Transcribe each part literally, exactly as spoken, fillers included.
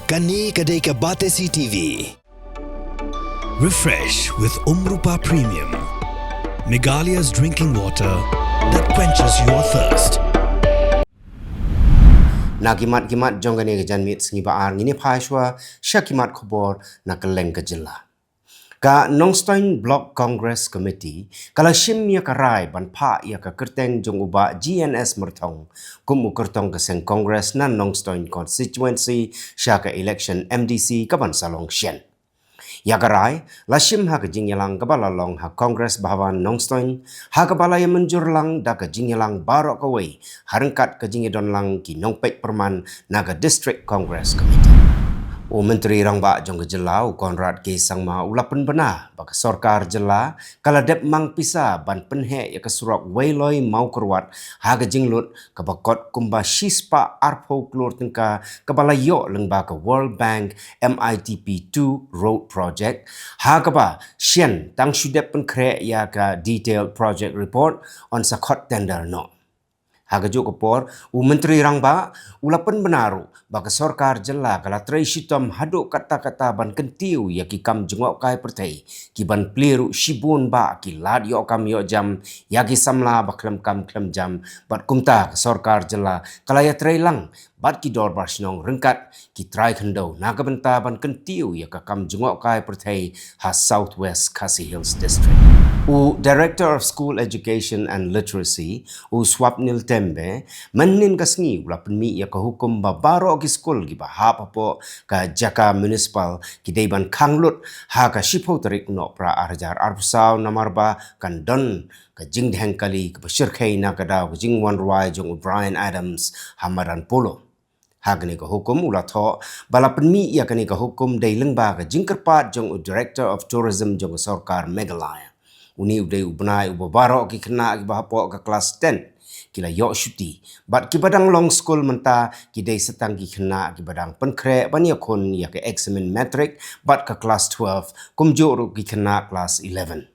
Kane ka dei ka Batesi T V. Refresh with Umrupa Premium, Meghalaya's drinking water that quenches your thirst. Na ki mat ki mat jong kane ka janmiet sngi ba ar ngin ïa phai shuwa sha ki mat khubor na kylleng ka jylla. Ka Nongstoiñ Block Congress Committee ka la shim ïa ka rai ban phah ïa ka kyrteng jong u Bah G N S Myrthong kum u kyrtong ka seng Congress na Nongstoiñ Constituency sha ka election M D C ka ban sa long shen. Ïa ka rai la shim ha ka jingïalang kaba la long ha Congress Bhavan Nongstoiñ, ha kaba la ïa mynjur lang da ka jingïalang baroh kawei, ha ryngkat ka jingïadon lang ki nongpeit pyrman na ka District Congress Committee. U Myntri Rangbah jong ka jylla u Conrad K Sangma u la pynbna ba ka sorkar jylla ka la dep mang pisa ban pynheh ïa ka surok Weiloi Mawkyrwat ha ka jinglut kaba kot kumba shispah arphew klur tyngka kaba la ïoh lyngba ka World Bank M I T P two Road Project, ha kaba shen tang shu dep pynkhreh ïa ka detailed project report yn sa khot tender noh. Ha kajuh ka por, u Myntri Rangbah u la pynbna ruh ba ka sorkar jylla ka la trei shitom haduh katta katta ban kyntiew ïa ki kam jngohkai pyrthei, ki ban plie ruh shibun bah ki lad ïoh kam ïoh jam ïa ki samla ba khlem kam khlem jam, bad kumta ka sorkar jylla ka la ïatrei lang bad ki dorbar shnong ryngkat ki trai khyndew na ka bynta ban kyntiew ïa ka kam jngohkai pyrthei ha South West Khasi Hills District. U Director of School Education and Literacy, u Swapnil Tembe, mynhynnin ka sngi u la pynmih ïa ka hukum ba baroh ki skul kiba hap hapoh ka jaka municipal ki dei ban khang lut ha ka shiphew tarik u Nohprah ar hajar arphew saw namar ba kan don ka jingdheng kali kaba shyrkhei na ka daw ka jingwan rwai jong u Bryan Adams ha madan polo. Ha kane ka hukum u la thoh ba la pynmih ïa kane ka hukum dei lyngba ka jingkyrpad jong u Director of Tourism jong ka sorkar Meghalaya. Une u dei u bnai uba baroh ki khynnah kiba hapoh ka klas ten ki la ïoh shuti, bad kiba dang long skul mynta ki dei sa tang ki khynnah kiba dang pynkhreh ban ïakhun ïa ka eksamin matric bad ka klas twelve, kumjuh ruh ki khynnah klas eleven.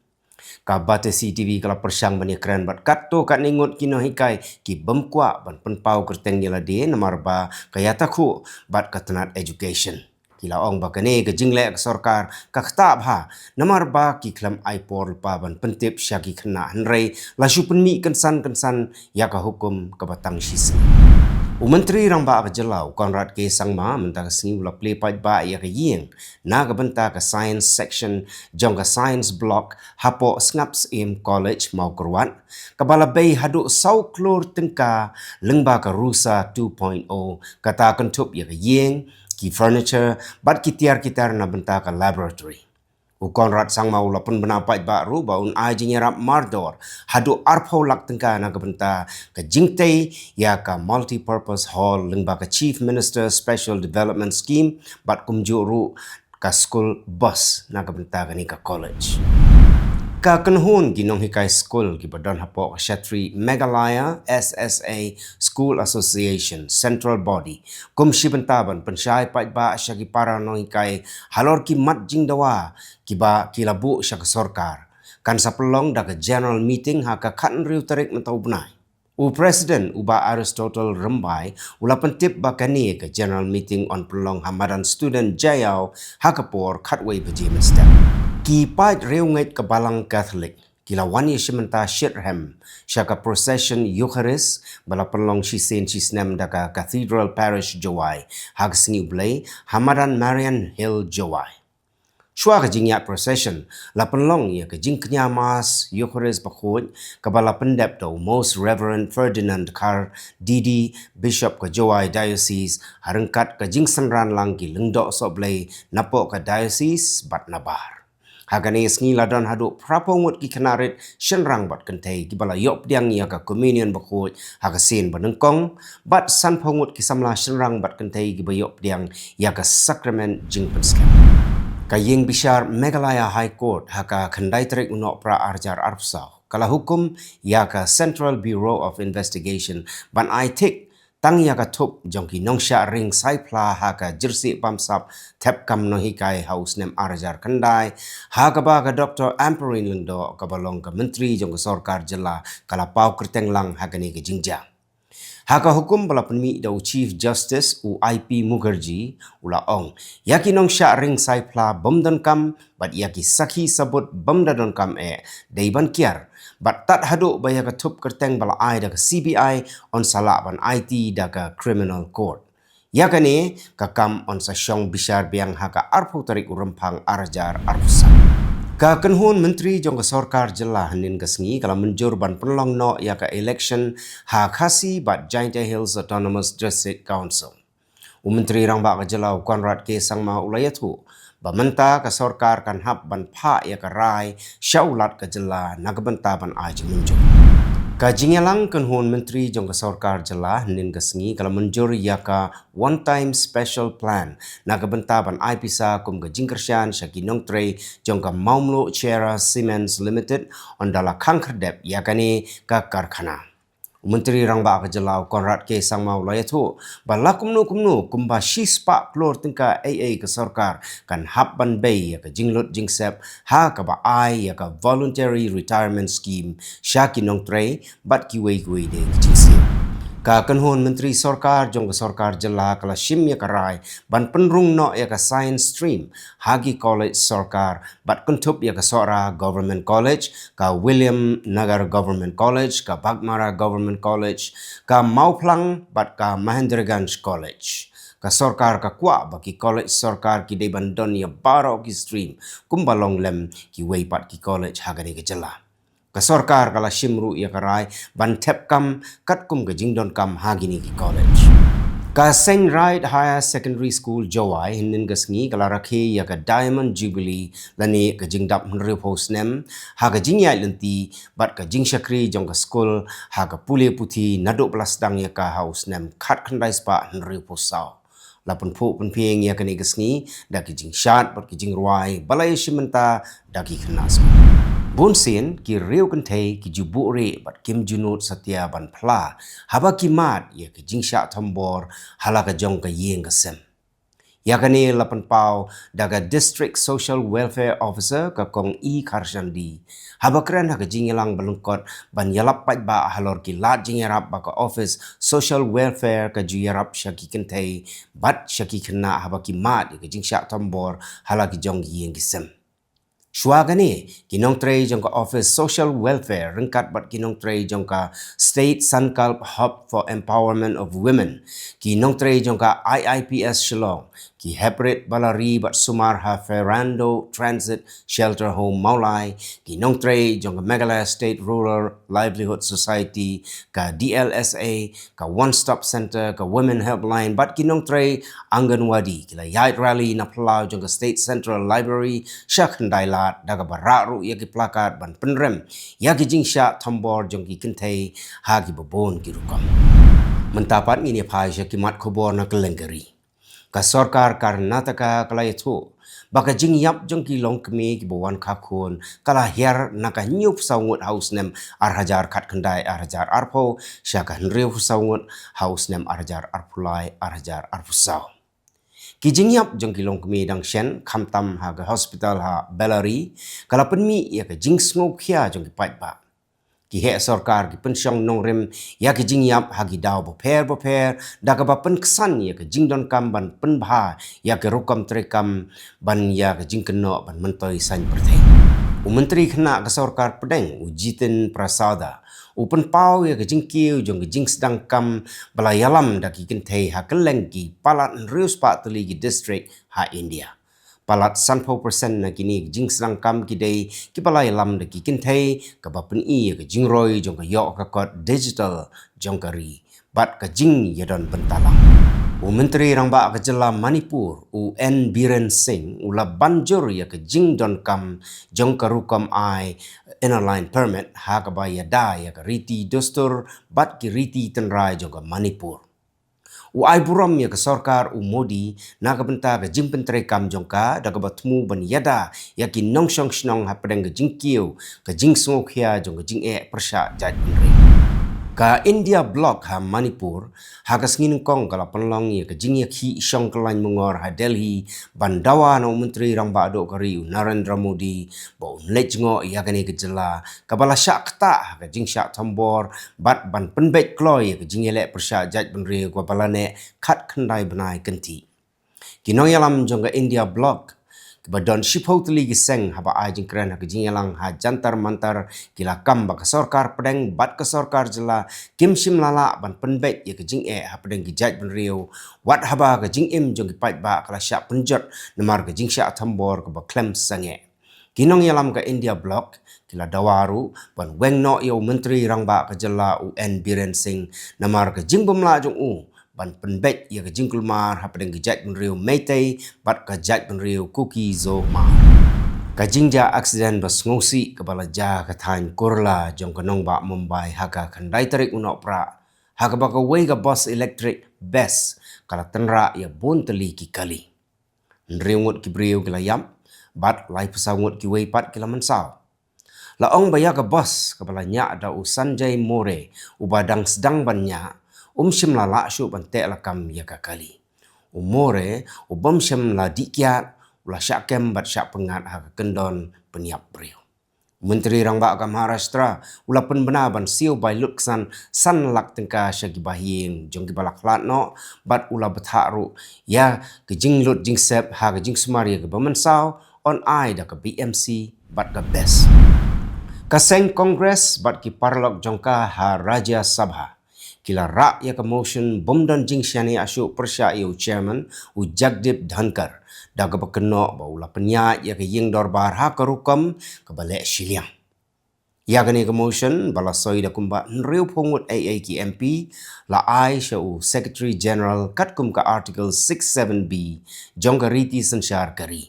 Ka Batesi T V ka la pyrshang ban ïakren bad katto katne ngut ki nonghikai ki bym kwah ban pynpaw kyrteng ïa lade namar ba ka ïatakhuh bad ka tnat education. Ki la ong ba kane ka jingleh ka sorkar ka ktah bha namar ba ki khlem ai por lypa ban pyntip sha ki khynnah, hynrei la shu pynmih kynsan kynsan ïa ka hukum kaba tang shisien. U Myntri Rangbah ka jylla u Conrad K Sangma mynta ka sngi u la plie paidbah ïa ka ïing na ka bynta ka Science Section jong ka Science Block hapoh Sngap Syiem College Mawkyrwat, kaba la bei haduh saw klur tyngka lyngba ka RUSA two point oh, kata kynthup ïa ka ïing, ki furniture bad ki tiar ki tar na bynta ka laboratory. U Conrad Sangma u la pynbna paidbah ruh ba un ai jingïarap mardor haduh arphew lak tyngka na ka bynta ka jingtei ïa ka multipurpose hall lyngba ka Chief Minister Special Development Scheme bad kumjuh ruh ka school bus na ka bynta kane ka college. Ka kynhun ki nonghikai skul kiba don hapoh ka Shatri Meghalaya S S A School Association Central Body kum shi bynta ban pynshai paidbah sha ki para nonghikai halor ki mat jingdawa kiba ki la buh sha ka sorkar, kan sa pynlong da ka general meeting ha ka khathynriew tarik mynta u bnai. U President u Bah Aristotle Rymbai u la pyntip ba kane ka general meeting yn pynlong ha madan Student Jaiaw ha ka por khatwei baje mynstep. Ki paid riewngeit ka Balang Katholik ki la wan ïashim bynta shitrhem sha ka procession Eucharist ba la pynlong shisien shisnem da ka Cathedral Parish Jowai ha ka sngi U Blei ha madan Marian Hill Jowai. Shuwa ka jingïaid procession la pynlong ïa ka jingkñia Mass Eucharist bakhuid kaba la pyndep da u Most Reverend Ferdinand Dkhar, D D, Bishop ka Jowai Diocese, ha ryngkat ka jingsynran lang ki lyngdoh sohblei napoh ka diocese bad nabar. Ha kane ka sngi la don haduh phraphew ngut ki khynnah rit shynrang bad kynthei kiba la ïoh pdiang ïa ka communion bakhuid ha ka sien banyngkong, bad sanphew ngut ki samla shynrang bad kynthei kiba ïoh pdiang ïa ka sakramen jingpynskhem. Ka ïing bishar Meghalaya High Court ha ka khyndai tarik u Nohprah ar hajar arphew saw ka la hukum ïa ka Central Bureau of Investigation ban ai thik tang ïa ka thup jong ki nongshah ring saiphla ha ka jyrsieh bamsap thep kam nonghikai ha u snem ar hajar khyndai, ha kaba ka Doctor Ampareen Lyngdoh kaba long ka Myntri jong ka Sorkar Jylla ka la paw kyrteng lang ha kane ka jingjia. Ha ka hukum ba la pynmih da u Chief Justice u I P Mukherjee u la ong, ïa ki nongshah ring saiphla bym donkam bad ïa ki sakhi sabut bym da donkam eh dei ban kiar, bad tad haduh ba ïa ka thup kyrteng ba la ai da ka C B I yn sa lah ban aiti da ka Criminal Court. Ïa kane ka kam yn sa shong bishar biang ha ka arphew tarik u Rymphang ar hajar arphew saw. Ka kynhun myntri jong ka sorkar jylla hynnin ka sngi ka la mynjur ban pynlong noh ïa ka election ha Khasi bad Jaintia Hills Autonomous District Council. U Myntri Rangbah ka jylla u Conrad K Sangma u la ïathuh ba mynta ka sorkar kan hap ban phah ïa ka rai sha u Lat ka jylla na ka bynta ban ai jingmynjur. Ka jingïalang kynhun myntri jong ka sorkar jylla hynnin ka sngi ka la mynjur ïa ka One Time Special Plan na ka bynta ban ai pisa kum ka jingkyrshan sha ki nongtrei jong ka Mawmluh Cherra Cements Limited, ynda la khang khyrdep ïa kane ka karkhana. U Myntri Rangbah ka jylla u Conrad K Sangma u la ïathuh ba la kumno kumno kumba shispah klur tyngka ei ei ka sorkar kan hap ban bei ïa ka jinglut jingsep ha kaba ai ïa ka Voluntary Retirement Scheme sha ki nongtrei bad kiwei kiwei de ki jingsiew. Ka kynhun myntri sorkar jong ka sorkar jylla ka la shim ïa ka rai ban pynrung noh ïa ka science stream ha ki college sorkar bad kynthup ïa ka Sohra Government College, ka William Nagar Government College, ka Baghmara Government College, ka Mawphlang bad ka Mahendraganj College. Ka sorkar ka kwah ba ki college sorkar ki dei ban don ïa baroh ki stream kumba long lem kiwei pat ki college ha kane ka jylla. Ka sorkar ka la shim ruh ïa ka rai ban thep kam katkum ka jingdonkam ha kine ki college. Ka Saint Wright Higher Secondary School Jowai hynnin ka sngi ka la rakhe ïa ka Diamond Jubilee lane ka jingdap hynriewphew snem ha ka jingïaid lynti bad ka jingshakri jong ka skul ha ka pule puthi naduh ba la sdang ïa ka ha u snem khatkhyndai spah hynriewphew saw. La pynphuh pynphieng ïa kane ka sngi da ki jingshad bad ki jingrwai ba la ïashim bynta da ki khynnah skul. Bunsien ki riew kynthei ki ju buhrieh bad kim ju nud satia ban phla haba ki mad ïa ka jingshah thombor ha la ka jong ka ïing ka sem. Ïa kane la pynpaw da ka District Social Welfare Officer, ka Kong E Kharshandi, haba kren ha ka jingïalang ba lyngkot ban ïalap paidbah halor ki lad jingïarap ba ka Office Social Welfare ka ju ïarap sha ki kynthei bad sha ki khynnah haba ki mad ïa ka jingshah thombor ha la ki jong ki ïing ki sem. Shuwa kane, ki nongtrei jong ka Office Social Welfare ryngkat bad ki nongtrei jong ka State Sankalp Hub for Empowerment of Women, ki nongtrei jong ka I I P S Shillong, ki hep rit ba la ri bad sumar ha Ferando Transit Shelter Home Mawlai, ki nongtrei jong ka Meghalaya State Rural Livelihood Society, ka D L S A, ka One Stop Centre, ka Women Helpline bad ki nongtrei Anganwadi ki la ïaid rally na phyllaw jong ka State Central Library sha Khyndai Lad, da kaba rah ruh ïa ki placard ban pynrem ïa ki jingshah thombor jong ki kynthei ha kiba bun ki rukom. Mynta pat ngin ïa phai sha ki mat khubor na kylleng ka ri. Ka sorkar Karnataka ka la ïathuh ba ka jingïap jong ki longkmie kiba wan kha khun ka la hiar na ka hynñiewphew saw ngut ha u snem ar hajar khatkhyndai ar hajar arphew sha ka hynriewphew saw ngut ha u snem ar hajar arphew lai ar hajar arphew saw. Ki jingïap jong ki longkmie dang shen, khamtam ha ka hospital ha Bellary, ka la pynmih ïa ka jingsngewkhia jong ki paidbah. Ki heh sorkar ki pynshong nongrim ïa ki jingïap ha ki daw bapher bapher, da kaba pynksan ïa ka jingdonkam ban pynbha ïa ki rukom treikam ban ïa ka jingkynnoh ban myntoi saiñ pyrthei. U Myntri Khynnah ka Sorkar Pdeng, u Jitin Prasada, u pynpaw ïa ka jingkiew jong ka jingsdang kam ba la ïalam da ki kynthei ha kylleng ki palat hynriew spah tylli ki district ha India. Palat sanphew percent na kine ki jingsdang kam ki dei kiba la ïalam da ki kynthei, kaba pyni ïa ka jingroi jong ka ïoh ka kot digital jong ka ri bad ka jingïadon bynta lang. U Myntri Rangbah ka Jylla Manipur, u N Biren Singh, u la ban jur ïa ka jingdonkam jong ka rukom ai Inner Line Permit ha kaba ïada ïa ka riti dustur bad ki riti tynrai jong ka Manipur. U ai burom ïa ka sorkar u Modi na ka bynta ka jingpyntreikam jong ka, da kaba thmu ban ïada ïa ki nongshong shnong hapdeng ka jingkiew ka jingsngewkhia jong ka jingeh pyrshah jaitbynriew. Ka India Bloc ha Manipur, ha ka sngi Nyngkong ka la pynlong ïa ka jingïakhih shong kyllaiñ mongor ha Delhi, ban dawa na u Myntri Rangbah Duh ka ri u Narendra Modi, ba un leit jngoh ïa kane ka jylla, kaba la shah ktah ha ka jingshah thombor, bad ban pynbeit kloi ïa ka jingïaleh pyrshah jaitbynriew kaba la neh khatkhyndai bnai kynthih. Ki nongïalam jong ka India Bloc, kiba don shiphew tylli ki seng haba ai jingkren ha ka jingïalang ha Jantar Mantar, ki la kam ba ka sorkar pdeng bad ka sorkar jylla kim shym la lah ban pynbeit ïa ka jingeh hapdeng ki jaitbynriew, wat haba ka jingim jong ki paidbah ka la shah pynjot namar ka jingshah thombor kaba khlem sangeh. Ki nongïalam ka India Bloc ki la dawa ruh ban weng noh ïa u Myntri Rangbah ka jylla u N Biren Singh namar ka jingbymlah jong u ban pynbeit ïa ka jingkulmar hapdeng ka jaitbynriew Meitei bad ka jaitbynriew Kuki-Zo Hmar. Ka jingjia aksiden ba sngewsih kaba la jia ha ka thaiñ Kurla jong ka nongbah Mumbai ha ka khyndai tarik u Nohprah, ha kaba kawei ka bus elektrik BEST ka la tynrah ïa bun tylli ki kali. Hynriew ngut ki briew ki la ïap, bad laiphew saw ngut kiwei pat ki la mynsaw. La ong ba ïa ka bus kaba la ñiah da u Sanjay More, uba dang sdang ban ñiah, um shym la lah shuh ban teh lakam ïa ka kali. U More, u bym shym la dih kiad, u la shah kem bad shah pyngngad ha ka kyndon pynïap briew. Myntri Rangbah ka Maharashtra u la pynbna ban siew bai lutksan san lak tyngka sha ki bahaïing jong kiba la khlad noh, bad u la bthah ruh ïa ka jinglut jingsep ha ka jingsumar ïa kiba mynsaw, yn ai da ka B M C bad ka BEST. Ka seng Congress bad ki paralok jong ka ha Rajya Sabha ki la rah ïa ka motion bym don jingshaniah shuh pyrshah ïa u chairman, u Jagdeep Dhankhar, da kaba kynnoh ba u la pynïaid ïa ka ïing dorbar ha ka rukom kaba leh shiliang. Ïa kane ka motion ba la soi da kumba hynriewphew ngut ei ei ki M P, la ai sha u Secretary General katkum ka Article six seven B jong ka riti synshar ka ri.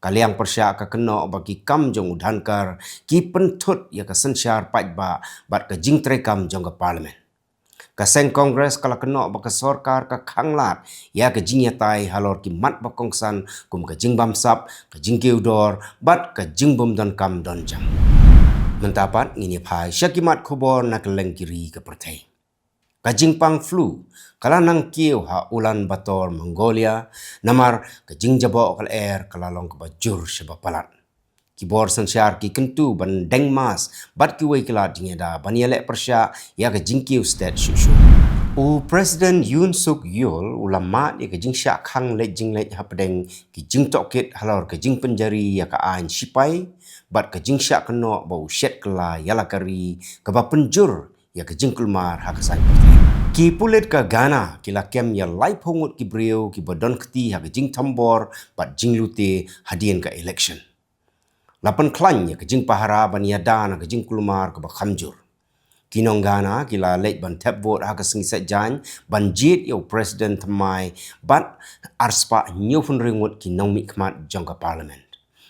Ka liang pyrshah ka kynnoh ba ki kam jong u Dhankhar ki pynthut ïa ka synshar paidbah bad ka jingtreikam jong ka Parliament. Ka seng Congress ka la kynnoh ba ka sorkar ka khanglad ïa ka jingïatai halor ki mat ba kongsan kum ka jingbamsap, ka jingkiew dor bad ka jingbym donkam donjam. Mynta pat ngin ïa phai sha ki mat khubor na kylleng ki ri ka pyrthei. Ka jingpang flu ka la nang kiew ha Ulaanbaatar, Mongolia, namar ka jingjaboh ka lyer ka la long kaba jur shaba palat. Ki bor synshar ki kyntu ban deng mask bad kiwei ki lad jingïada ban ïaleh pyrshah ïa ka jingkiew stet shuh shuh. U President Yoon Suk Yeol u la mad ïa ka jingshah khang leit jingleit hapdeng ki jingtohkit halor ka jingpynjari ïa ka aiñ shipai bad ka jingshah kynnoh ba u shet kylla ïa la ka ri, kaba pynjur ïa ka jingkulmar ha ka saiñ pyrthei. Ki pulit ka Ghana ki la kem ïa laiphew ngut ki briew kiba don kti ha ka jingthombor bad jinglute hadien ka election. La pynkhlaiñ ïa ka jingpahara ban ïada na ka jingkulmar kaba kham jur. Ki nong Ghana ki la leit ban thep vote ha ka sngi Saitjaiñ ban jied ïa u President thymmai bad arspah hynñiewphew hynriew ngut ki nongmihkhmat jong ka Parliament.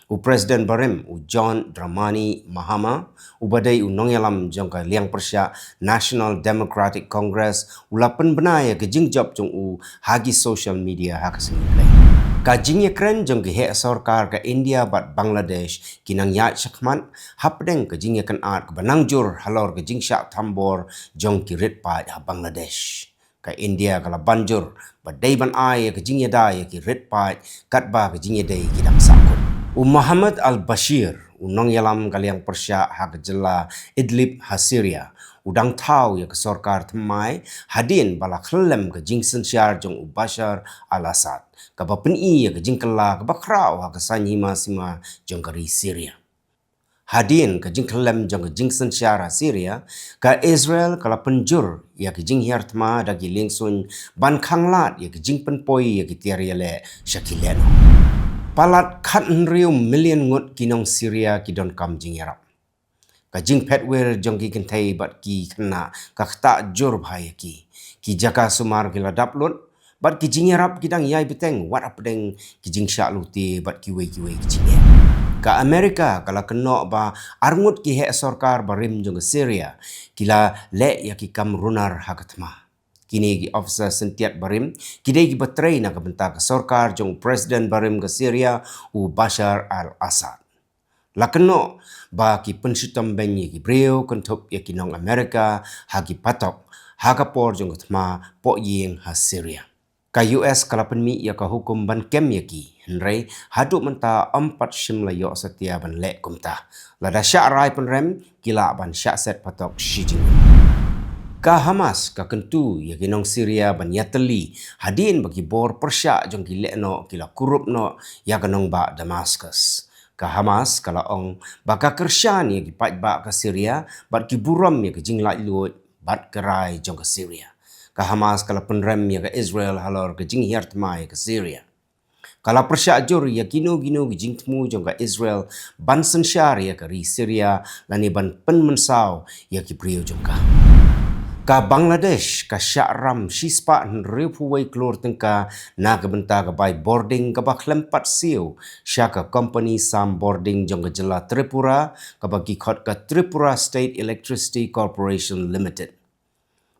U President barim, u John Dramani Mahama, uba dei u nongïalam jong ka liang pyrshah National Democratic Congress, u la pynbna ïa ka jingjop jong u ha ki social media ha ka sngi Blei. Ka jingïakren jong ki heh sorkar ka India bad Bangladesh ki nang ïaid shakhmat hapdeng ka jingïakynad kaba nang jur halor ka jingshah thombor jong ki rit paid ha Bangladesh. Ka India ka la ban jur ba dei ban ai ïa ka jingïada ïa ki rit paid katba ka jingïadei ki dang sahkut. U Mohammad Al-Bashir, u nongïalam ka liang pyrshah ha ka jylla Idlib ha Syria, u dang thaw ïa ka sorkar thymmai hadien ba la khyllem ka jingsynshar jong u Bashar al-Assad, kaba pyni ïa ka jingkylla kaba khraw ha ka saiñ hima sima jong ka ri Syria. Hadien ka jingkhyllem jong ka jingsynshar ha Syria, ka Israel ka la pynjur ïa ka jinghiar thma da ki liengsuiñ ban khanglad ïa ka jingpynpoi ïa ki tiar ïaleh sha ki lehnoh. Palat khathynriew million ngut ki nong Syria ki donkam jingïarap. Ka jingphetwir jong ki kynthei bad ki khynnah ka ktah jur bha ïa ki. Ki jaka sumar ki la dap lut, bad ki jingïarap ki dang ïai bteng wat hapdeng ki jingshah lute bad kiwei kiwei ki jingeh. Ka Amerika ka la kynnoh ba arngut ki heh sorkar barim jong ka Syria ki la leh ïa ki kam runar ha ka thma. Kine ki officer syntiat barim ki dei kiba trei na ka bynta ka sorkar jong u President barim ka Syria, u Bashar al-Assad. La kynnoh ba ki pynshitom beiñ ïa ki briew kynthup ïa ki nong Amerika ha ki phatok ha ka por jong ka thma poh ïing ha Syria. Ka U S ka la pynmih ïa ka hukum ban kem ïa ki, hynrei haduh mynta ym pat shym la ïoh satia ban leh kumta. Lada shah rai pynrem, ki lah ban shah set phatok shi jingim. Ka Hamas ka kyntu ïa ki nong Syria ban ïatylli hadien ba ki bor pyrshah jong ki lehnoh ki la kurup noh ïa ka nongbah Damascus. Ka Hamas ka la ong ba ka kyrshan ïa ki paidbah ka Syria bad ki burom ïa ka jinglaitluid bad ka rai jong ka Syria. Ka Hamas ka la pynrem ïa ka Israel halor ka jinghiar thma ïa ka Syria. Ka la pyrshah jur ïa kino kino ki jingthmu jong ka Israel ban synshar ïa ka ri Syria lane ban pynmynsaw ïa ki briew jong ka. Ka Bangladesh ka shah ram shispah hynriewphew wei klur tyngka na ka bynta ka bai bording kaba khlem pat siew sha ka kompani sam bording jong ka jylla Tripura kaba ki khot ka Tripura State Electricity Corporation Limited.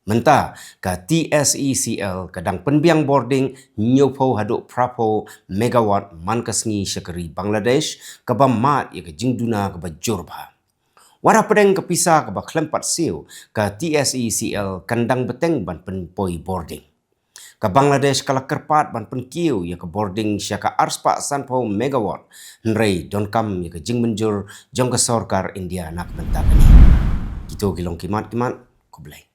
Mynta ka T S E C L ka dang pynbiang bording hynñiewphew haduh phraphew megawatt man ka sngi sha ka ri Bangladesh kaba mad ïa ka jingduna kaba jur bha. Wat hapdeng ka pisa kaba khlem pat siew, ka T S E C L kan dang bteng ban pynpoi bording. Ka Bangladesh ka la kyrpad ban pynkiew ïa ka bording sha ka arspah sanphew megawatt, hynrei donkam ïa ka jingmynjur jong ka sorkar India na ka bynta kane. Kito ki long ki mat ki mat, khublei.